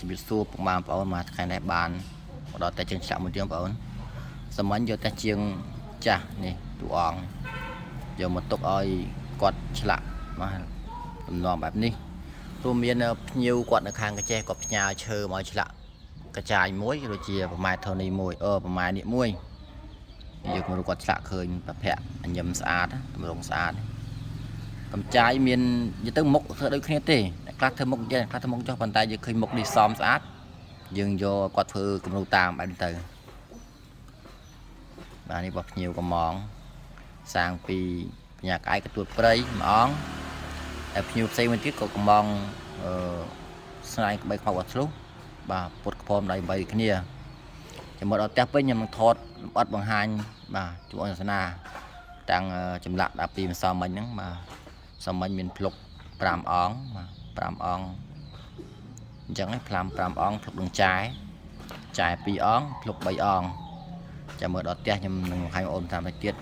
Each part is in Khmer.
ជំរាបសួរពុកម៉ែបងប្អូនមកថ្ងៃនេះបានមកដល់តែជើងឆ្លាក់មួយទៀតបងប្អូនសមញ្ញយកតែជាងចាស់នេះតួអង្គយកមកទុកឲ្យគាត់ឆ្លាក់មកលំនាំបែបនេះព្រោះមានភ្ញៀវគាត់នៅខាងកាចេះគាត់ផ្ញើឈើមកឆ្លាក់កចាយមួយដូចជាប្រម៉ែធនីមួយប្រម៉ែនេះមួយយកមកគាត់ឆ្លាក់ឃើញប្រភពអញឹមស្អាតទម្រង់ស្អាតកំចាយមាននិយាយទៅមុខធ្វើដូចគ្នាទេខ្លះធ្វើមុខចេះខ្លះធ្វើមុខចុះប៉ុន្តែយើងឃើញមុខនេះសមស្អាតយើងយកគាត់ធ្វើគំរូតាមបែបនេះទៅបាទនេះរបស់ភ្ញៀវកំងសាងពីបញ្ញាក្អែកកទួតព្រៃមួយអង្គតែភ្ញៀវផ្សេងមួយទៀតក៏កំងអឺស្នែងក្បីខ្មៅអត់ឆ្លុះបាទពុតខ្ពមដៃ3គ្នាចាំមកដល់ផ្ទះពេញខ្ញុំនឹងថតលម្អិតបង្ហាញបាទជួបអនសាសនាតាំងចម្លាក់ដល់ពីម្សិលមិញហ្នឹងបាទម្សិលមិញមានភ្លុក5អង្គបាទ5អង្គអញ្ចឹងឯងផ្លាំ5អង្គភ្លុកនឹងចែចែ2អង្គភ្លុក3អង្គចាំមើលដល់ផ្ទះខ្ញុំនឹងបង្ហាញបងអូនតាមទៅទៀត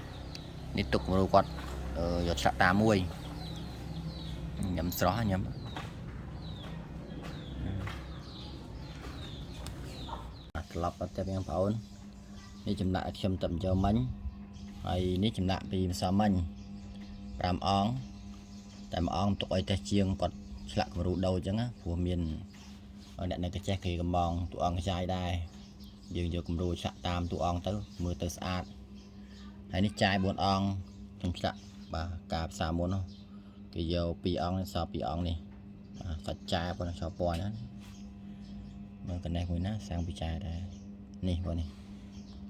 នេះទុកគំរូគាត់យកឆ្លាក់តាមមួយញ៉ាំស្រស់ញ៉ាំត្រឡប់ដល់ផ្ទះបងប្អូននេះចម្លាក់ខ្ញុំតែយកមិញហើយនេះចម្លាក់ពីម្សិលមិញ5អង្គតែមួយអង្គទុកឲ្យតេះជាងគាត់ឆ្លាក់គំរូដូចអញ្ចឹងណាព្រោះមានអ្នកនៅកាចេះគេកំងតួអង្គខ្ចាយដែរយើងយកគំរូឆ្លាក់តាមតួអង្គទៅមើលទៅស្អាតហើយនេះចាយ4អង្គខ្ញុំឆ្លាក់បាទការផ្សារមុននោះគេយក2អង្គសល់2អង្គនេះបាទសាច់ចាយប៉ុណ្ណោះចោលពណ៌ណាមើលកណេះមួយណាសាំងពីចាយដែរនេះបងនេះ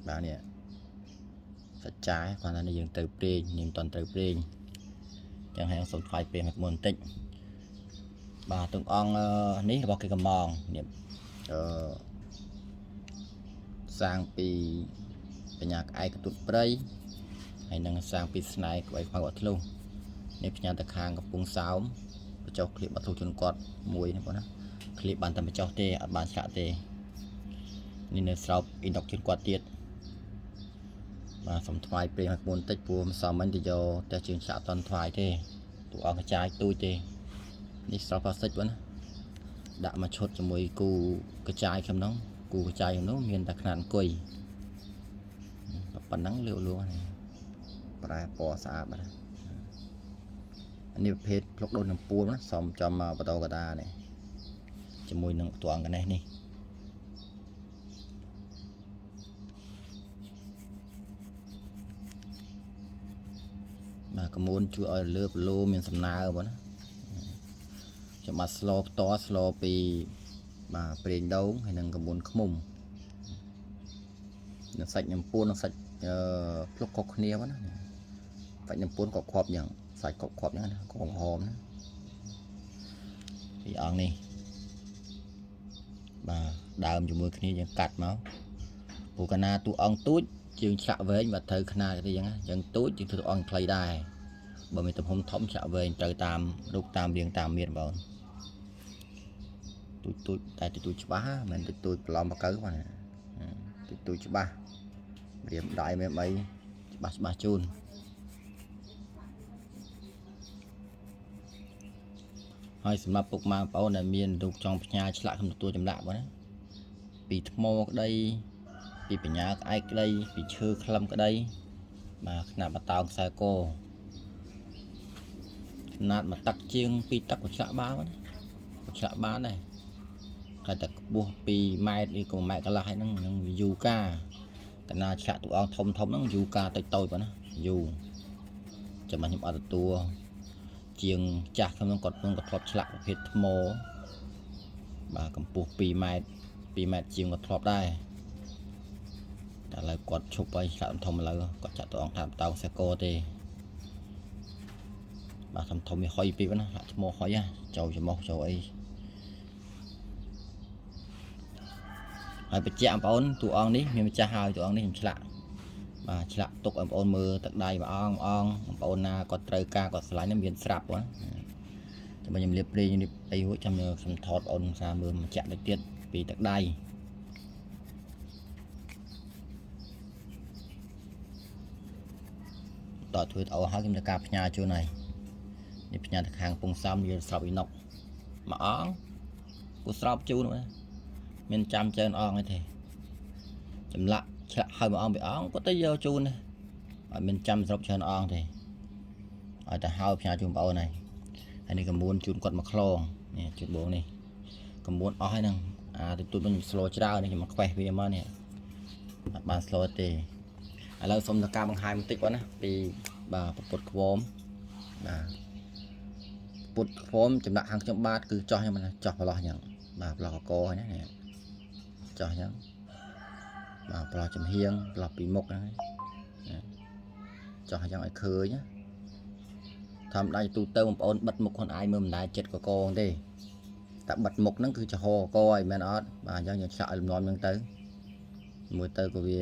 បាទនេះសាច់ចាយគាត់ថានេះយើងទៅព្រេងនេះមិនតាន់ត្រូវព្រេងចឹងហើយសូមថ្វាយព្រេងមកមុនបន្តិចបាទទាំងអង្គនេះរបស់គេកំងនេះអឺសាងពីបញ្ញាក្អែកកទួតព្រៃហើយនឹងសាងពីស្នែក្បីខ្មៅអត់ធ្លុះនេះផ្ញើទៅខាងកំពង់សោមបញ្ចុះឃ្លៀបអត់ធ្លុះជន់គាត់មួយនេះបងណាឃ្លៀបបានតែបញ្ចុះទេអត់បានឆ្លាក់ទេនេះនៅស្រោបអ៊ីនដុកជន់គាត់ទៀតបាទសូមថ្វាយព្រេងឲ្យមុនបន្តិចព្រោះម្សិលមិញទៅយកតែជើងឆ្លាក់អត់តន់ថ្វាយទេតួអង្គកចាយទូចទេនេះស្រោបផ្លាស្ទិកបងណាដាក់មកឈុតជាមួយគូកចាយខ្ញុំនោះគូកចាយខ្ញុំនោះមានតែខ្នាតអង្គុយប៉ុណ្ណឹងលឿលួងនេះប្រែពណ៌ស្អាតបាទនេះប្រភេទភ្លុកដូននឹងពួនណាសំចំមកបតោកតានេះជាមួយនឹងតួអង្គកណេះនេះបាទកមួនជួយឲ្យលើបលោមានសំណើបងណាខ្ញុំបាទស្លផ្ទាល់ស្លពីបាទប្រេងដូងហើយនឹងកមួនខ្មុំនឹងសាច់ញំពួននឹងសាច់ភ្លុកខុសគ្នាបងណាសាច់ញំពួនក៏គ្រាប់យ៉ាងសាច់គ្រាប់យ៉ាងណាក៏ហមណាពីអង្គនេះបាទដើមជាមួយគ្នាយើងកាត់មកពូកណាតួអង្គទូចជាងឆ្លាក់វែងបាទត្រូវខ្នាតទេអញ្ចឹងទូចជាងធ្វើតួអង្គខ្លីដែរបើមានទំហំធំឆ្លាក់វែងត្រូវតាមរូបតាមរាងតាមមានបងទូចទូចតែទូចច្បាស់មិនទូចទូចប្រឡំបកៅបាទទូចទូចច្បាស់រៀមដៃមានអីច្បាស់ច្បាស់ជូនហើយសម្រាប់ពុកម៉ែបងប្អូនដែលមានរូបចង់ផ្ញើឆ្លាក់ខ្ញុំទទួលចម្លាក់បងណាពីថ្មក្តីពីបញ្ញាក្អែកក្តីពីឈើខ្លឹមក្តីបាទខ្នាតបតោងខ្សែកខ្នាតមួយទឹកជាងពីរទឹកក៏ឆ្លាក់បានណាក៏ឆ្លាក់បានដែរតែតែខ្ពស់2ម៉ែត្រឬក៏1ម៉ែត្រកន្លះហ្នឹងនឹងយូកាកណាឆ្លាក់តួអង្គធំធំហ្នឹងយូកាតូចតូចបងណាយូចាំខ្ញុំអត់ទទួលជាងចាស់ខ្ញុំគាត់គាត់ធ្លាប់ឆ្លាក់ប្រភេទថ្មបាទកម្ពស់2ម៉ែត្រ2ម៉ែត្រជាងគាត់ធ្លាប់ដែរតែឥឡូវគាត់ឈប់ហើយឆ្លាក់ធំឥឡូវគាត់ចាក់តួអង្គតាមតោងសេកទេបាទធំធំវាហុយពេកណាឆ្លាក់ថ្មហុយចូលច្រមុះចូលអីហើយបញ្ជាក់បងប្អូនតួអង្គនេះមានម្ចាស់ហើយតួអង្គនេះខ្ញុំឆ្លាក់បាទឆ្លាក់ទុកឲ្យបងប្អូនមើលទឹកដៃមួយអង្គមួយអង្គបងប្អូនណាគាត់ត្រូវការគាត់ស្រឡាញ់នឹងមានស្រាប់បងចាំខ្ញុំលាបព្រាងនេះអីរួចចាំខ្ញុំថតបងប្អូនសារមើលបញ្ជាក់តិចទៀតពីទឹកដៃតើធ្វើទៅហើយខ្ញុំត្រូវការផ្ញើជូនហើយនេះផ្ញើទៅខាងពងសំវាស្របអ៊ីណុកមួយអង្គគូស្របជូនណា មានចាំច្រើនអង្គទេចម្លាក់ឆ្លាក់ហើយមួយអង្គពីរអង្គគាត់ទៅយកជូនណាអត់មានចាំសរុបច្រើនអង្គទេឲ្យតែហើយផ្ញើជូនបងប្អូនហើយហើយនេះកម្មួនជូនគាត់មកខ្លងនេះជូនបងនេះកម្មួនអស់ហើយហ្នឹងអាទូចវិញស្លច្រើននេះខ្ញុំមកខ្វេះវាមកនេះអត់បានស្លទេឥឡូវសូមតការបង្ហាញបន្តិចបងណាពីបាទពពុតខ្វមបាទពុតខ្វមចម្លាក់ខាងខ្ញុំបាទគឺចោះខ្ញុំណាចោះប្រឡោះអញ្ចឹងបាទប្រឡោះកកហ្នឹងណាចោះអញ្ចឹងបាទប្រឡោះចំហៀងប្រឡោះពីមុខហ្នឹងចោះអញ្ចឹងឲ្យឃើញណាធម្មតាទូទៅបងប្អូនបិទមុខខ្លួនឯងមើលមិនដែរចិត្តកកងទេតែបិទមុខហ្នឹងគឺចំហកកហើយមែនអត់បាទអញ្ចឹងយើងឆ្លាក់ឲ្យលំនាំអញ្ចឹងទៅមើលទៅក៏វា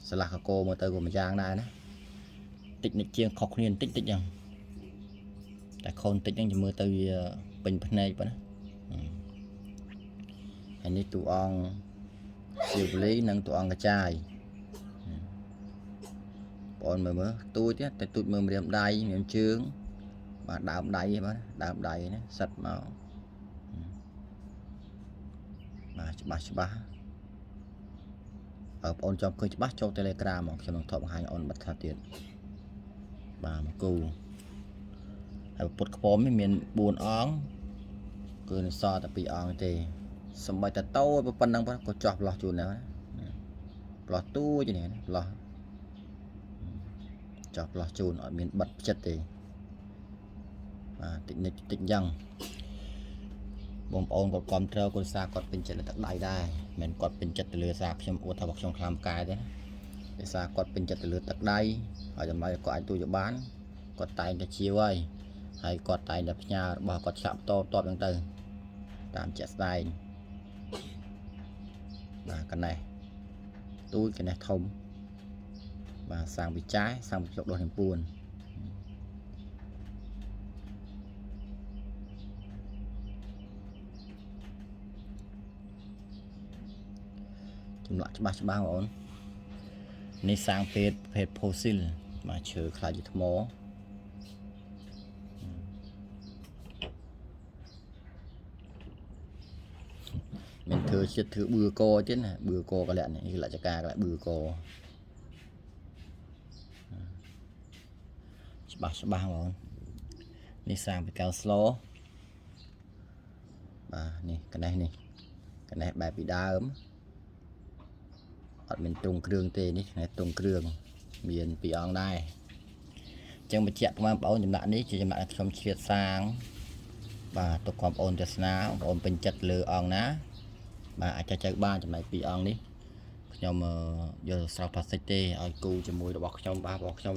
ឆ្លាស់កកមើលទៅក៏មួយយ៉ាងដែរណាតិចនិចជាងខុសគ្នាបន្តិចតិចអញ្ចឹងតែខុសបន្តិចហ្នឹងចាំមើលទៅវាពេញភ្នែកប៉ុណ្ណាហើយនេះតួអង្គជាវលីនិងតួអង្គកចាយបងមើលមើលទូចទេតែទូចមើលម្រាមដៃម្រាមជើងបាទដើមដៃបាទដើមដៃណាសិតមកបាទច្បាស់ច្បាស់បើបងប្អូនចង់ឃើញច្បាស់ចូល Telegram មកខ្ញុំនឹងថតបង្ហាញអូនបាត់ខ្លះទៀតបាទមកគូហើយពុតខ្ពមនេះមាន4អង្គគឺនៅសល់តែ2អង្គទេសំបីតែតូចប៉ុណ្ណឹងក៏ចោះផ្លោះជូនដែរណាផ្លោះទូចនេះណាផ្លោះចោះផ្លោះជូនអត់មានបិទផ្ចិតទេបាទតិចនិចតិចអញ្ចឹងបងប្អូនគាត់គ្រប់ត្រូវគាត់សារគាត់ពេញចិត្តលើទឹកដៃដែរមិនគាត់ពេញចិត្តទៅលើសារខ្ញុំអួតថាខ្ញុំខ្លាំងផ្កាយទេណាដោយសារគាត់ពេញចិត្តទៅលើទឹកដៃហើយតម្លៃគាត់អាចទូយកបានគាត់តែងតែជាវហើយហើយគាត់តែងតែផ្ញើរបស់គាត់ឆាក់បន្តតបអញ្ចឹងទៅតាមជាក់ស្ដែងបាទកណេះទូចកណេះធំបាទសាងវិចាយសាងវិចុកដោះនឹងពួនចម្លាក់ច្បាស់ច្បាស់បងប្អូននេះសាងភេទភេទផូស៊ីលបាទឈើខ្លាចជាថ្មមានធ្វើជាតិធ្វើបឿកទៀតណាបឿកកលៈនេះលចការកលៈបឿកច្បាស់ច្បាស់បងប្អូននេះសាងពីកៅស្លបាទនេះកណេះនេះកណេះបែបពីដើមអត់មានទ្រង់គ្រឿងទេនេះកណេះទ្រង់គ្រឿងមានពីរអង្គដែរអញ្ចឹងបញ្ជាក់បងប្អូនចម្លាក់នេះជាចម្លាក់ដែលខ្ញុំឆ្លៀតសាងបាទទុកបងប្អូនទស្សនាបងប្អូនពេញចិត្តលើអង្គណាបាទអាចចែកបានចំណែកពីរអង្គនេះខ្ញុំយកស្រោបផ្លាស្ទិកទេឲ្យគូជាមួយរបស់ខ្ញុំបាទរបស់ខ្ញុំ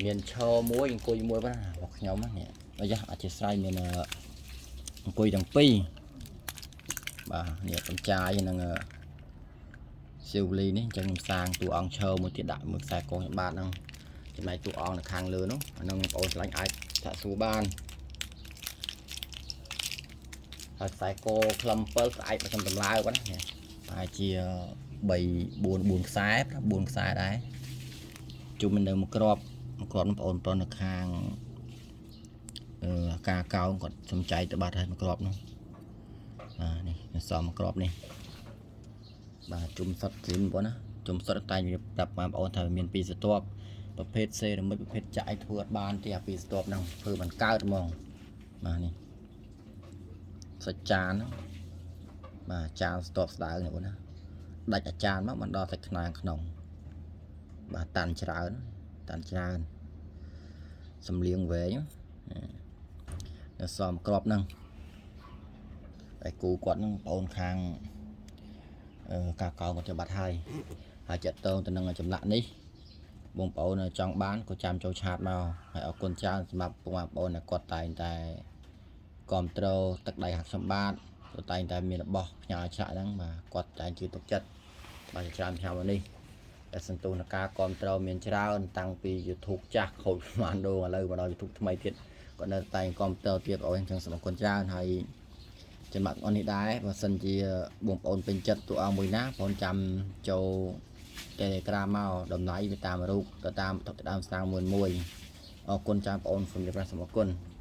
មានឈរមួយអង្គុយមួយបាទរបស់ខ្ញុំនេះអាយ៉ាអធិស្ឋានមានអង្គុយទាំងពីរបាទនេះកំចាយនឹងស៊ីវលីនេះអញ្ចឹងខ្ញុំសាងតួអង្គឈរមួយទៀតដាក់មួយខ្សែកខ្ញុំបាទហ្នឹងចំណែកតួអង្គនៅខាងលើនោះអាហ្នឹងបងប្អូនឆ្លាញ់អាចសាក់សួរបានហើយខ្សែកក្លឹម7ស្អែកមកខ្ញុំតម្លើបាទនេះប្រហែលជា3 4 4ខ្សែ4ខ្សែដែរជុំនៅមួយក្របមួយក្របបងប្អូនប្រុសនៅខាងការកោងគាត់សំចៃទៅបាត់ហើយមួយក្របនោះបាទនេះសំមួយក្របនេះបាទជុំសុតស៊ីនបងណាជុំសុតតែប្រាប់បងប្អូនថាមានពីរស្រទាប់ប្រភេទសេរ៉ាមិចប្រភេទចាក់ឲ្យធ្វើអត់បានទេអាពីរស្រទាប់ហ្នឹងធ្វើមិនកើតហ្មងបាទនេះសាច់ចានហ្នឹងបាទចានស្រទាប់ស្ដើងនេះបងណាដាច់អាចារ្យមកមិនដល់សាច់ខ្នាងក្នុងបាទតាន់ច្រើនតាន់ច្រើនសំលៀងវែងនៅសំក្របហ្នឹងតែគូគាត់ហ្នឹងបងអូនខាងកាកោគាត់จะបាត់ហើយហើយចាក់តងទៅនឹងចម្លាក់នេះបងប្អូនចង់បានក៏ចាំចូលឆាតមកហើយអរគុណច្រើនសម្រាប់បងប្អូនដែលគាត់តែងតែគ្រប់ត្រូលទឹកដៃហាក់សម្បាតគាត់តែងតែមានរបស់ផ្ញើឆ្លាក់ហ្នឹងបាទគាត់តែងជឿទុកចិត្តបាទច្រើនផ្ញើមកនេះតែសន្ទុះនការគ្រប់ត្រូលមានច្រើនតាំងពី YouTube ចាស់ខូចប្រហែលដងឥឡូវមកដល់ YouTube ថ្មីទៀតគាត់នៅតែគ្រប់ត្រូលទៀតបងប្អូនអញ្ចឹងសូមអរគុណច្រើនហើយចម្លាក់អស់នេះដែរបើសិនជាបងប្អូនពេញចិត្តតួអង្គមួយណាបងប្អូនចាំចូល Telegram មកតម្លៃវាតាមរូបទៅតាមទឹកដើមស្រាងមួយមួយអរគុណច្រើនបងប្អូនសូមជម្រាបសូមអរគុណ។